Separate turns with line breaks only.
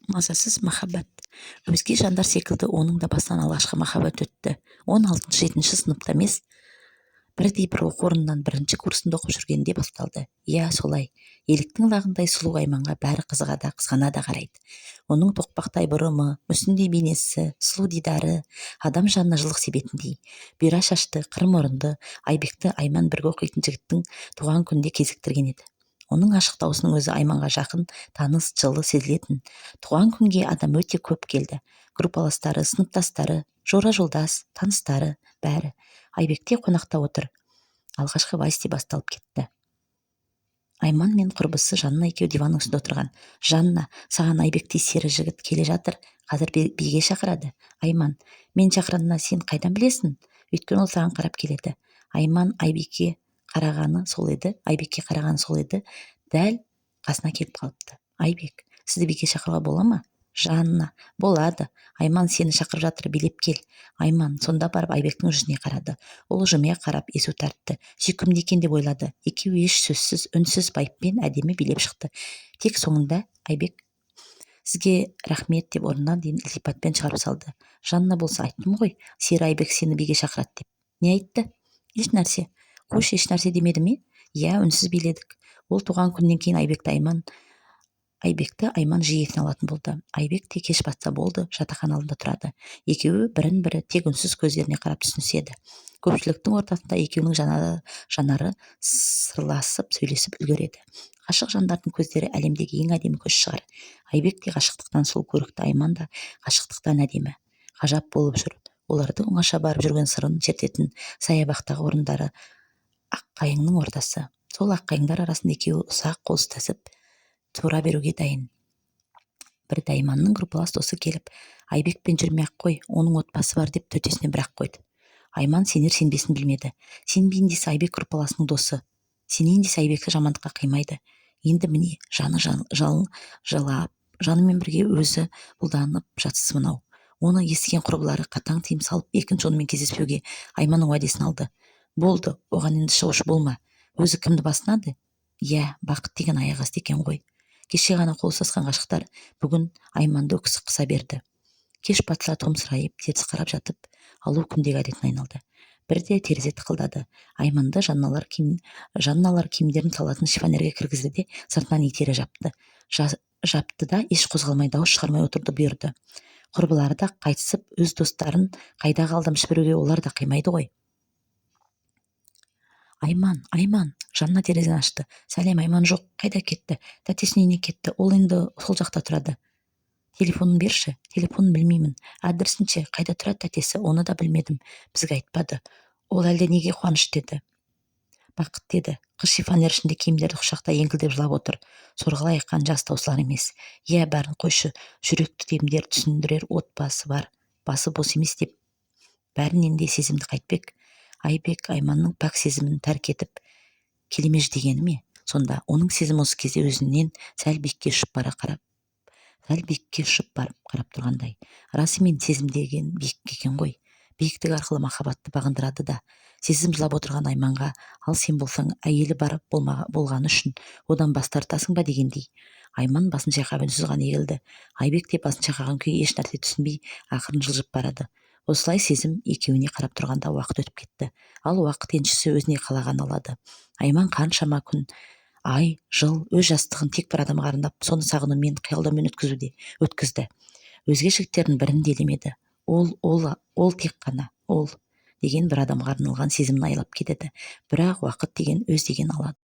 Мазасыз махаббат. Өзге жандар секілді оның да басынан алғашқы махаббат өтті. Он алтыншы, жетінші сыныпта емес, бірдей бір оқу орнынан бірінші курсында оқып жүргенде басталды. Иә, солай. Еліктің лағындай сұлу Айманға бәрі қызыға да, қызғана да қарайды. Оның тоқпақтай бұрымы, мүсіндей бейнесі, сұлу дидары адам жанына жылылық себетіндей. Бұйра шашты, қыр мұрынды Айбекті Айман бірге оқитын жігіттің туған күнінде кезіктірген еді. Оның ашық даусының өзі Айманға жақын, таныс, жылы сезілетін. Туған күнге адам өте көп келді: группаластары, сыныптастары, жора жолдас, таныстары, бәрі. Айбек те қонақта отыр. Алғашқы вальс те басталып кетті. Айман мен құрбысы Жанна екеуі диванның үстінде отырған. Жанна: «Саған Айбектей сері жігіт келе жатыр, қазір биге шақырады». Айман: «Мен шақырғанына сен қайдан білесің?» «Өйткені ол саған қарап келеді». Айман Айбекке қарағаны сол еді, Айбекке қарағаны сол еді, дәл қасына келіп қалыпты. «Айбек, сізді биге шақыруға бола ма?» Жанна: «Болады». «Айман сені шақырып жатыр, билеп кел». Айман сонда барып Айбектің жүзіне қарады. Ол жымия қарап езу тартты. Сүйкімді екен деп ойлады. Екеуі еш сөзсіз, үнсіз, байыппен әдемі билеп шықты. Тек соңында Айбек «Сізге рахмет» деп орнына дейін ілтипатпен шығарып салды. Жанна болса: «Айттым ғой, сері Айбек сені биге шақырады деп». «Не айтты?» «Еш нәрсе». «Қойшы, еш нәрсе демеді ме?» «Иә, үнсіз биледік». Ол туған күннен кейін Айбекті Айман жиі есіне алатын болды. Айбек те кеш батса болды, жатақхана алдында тұрады. Екеуі бірін бірі тек үнсіз көздеріне қарап түсініседі. Көпшіліктің ортасында екеуінің жанары сырласып сөйлесіп үлгереді. Ғашық жандардың көздері әлемдегі ең әдемі көз шығар. Айбек те ғашықтықтан сұлу көрікті, Айман да ғашықтықтан әдемі. Ғажап болып жүр. Олардың оңаша барып жүрген, сырын шертетін саябақтағы орындары аққайыңның ортасы. Сол аққайыңдар арасында екеуі ұзақ қол ұстасып тұра беруге дайын. Бірде Айманның группалас досы келіп, «Айбекпен жүрмей ақ қой, оның отбасы бар», — деп төтесінен бір ақ қойды. Айман сенер сенбесін білмеді. Сенбейін десе, Айбек группаласының досы, сенейін десе, Айбекті жамандыққа қимайды. Енді міне, жаны жылап, жанымен бірге өзі бұлданып жатысы мынау. Оны естіген құрбылары қатаң тыйым салып, екінші онымен кездеспеуге Айманның уәдесін алды. Болды, оған енді шығушы болма. Өзі кімді басынады? Иә, бақыт деген аяқ асты екен ғой. Кеше ғана қол ұстасқан ғашықтар бүгін Айманды өксік қыса берді. Кеш батса, томсырайып теріс қарап жатып алу күндегі әдетіне айналды. Бірде терезе тықылдады. Айманды Жанналар киімдерін салатын шифонерге кіргізді де, сыртынан итере жапты. Жапты да, еш қозғалмай, дауыс шығармай отыруды бұйырды. Құрбылары да қайтысып, өз достарын қайдағы алдамшы біреуге олар да қимайды ғой. «Айман, Айман!» Жанна терезені ашты. «Сәлем, Айман жоқ». «Қайда кетті?» «Тәтесінің үйіне кетті, ол енді сол жақта тұрады». «Телефонын берші». «Телефонын білмеймін. Адресін ше? Қайда тұрады тәтесі, оны да білмедім, бізге айтпады». «Ол әлде неге қуаныш деді?» «Бақыт деді». Қыз шифонер ішінде киімдерді құшақтай еңкілдеп жылап отыр. Сорғалай аққан жас таусылар емес. Иә, бәрін қойшы, жүректі емдер, түсіндірер отбасы бар, басы бос емес деп бәрінен де сезімді қайтпек? Айбек Айманның пәк сезімін тәрк етіп келемеждегені ме сонда? Оның сезімі осы кезде өзінен сәл биікке ұшып бара қарап, сәл биікке ұшып барып қарап тұрғандай. Расымен, сезім деген биік екен ғой. Биіктік арқылы махаббатты бағындырады да. Сезім жылап отырған Айманға, ал сен болсаң, әйелі бар болғаны үшін одан бас тартасың ба дегендей. Айман басын шайқап, үнсіз ғана егілді. Айбек те басын шайқаған күйі еш нәрсе түсінбей, ақырын жылжып барады. Осылай сезім екеуіне қарап тұрғанда уақыт өтіп кетті. Ал уақыт еншісі, өзіне қалағанын алады. Айман қаншама күн, ай, жыл өз жастығын тек бір адамға арнап, соны сағынумен, қиялдаумен өткізді. Өзге жігіттердің бірін де елемеді. Ол, ол, ол, тек қана ол деген бір адамға арналған сезімін айлап кетеді. Бірақ уақыт деген өз деген алады.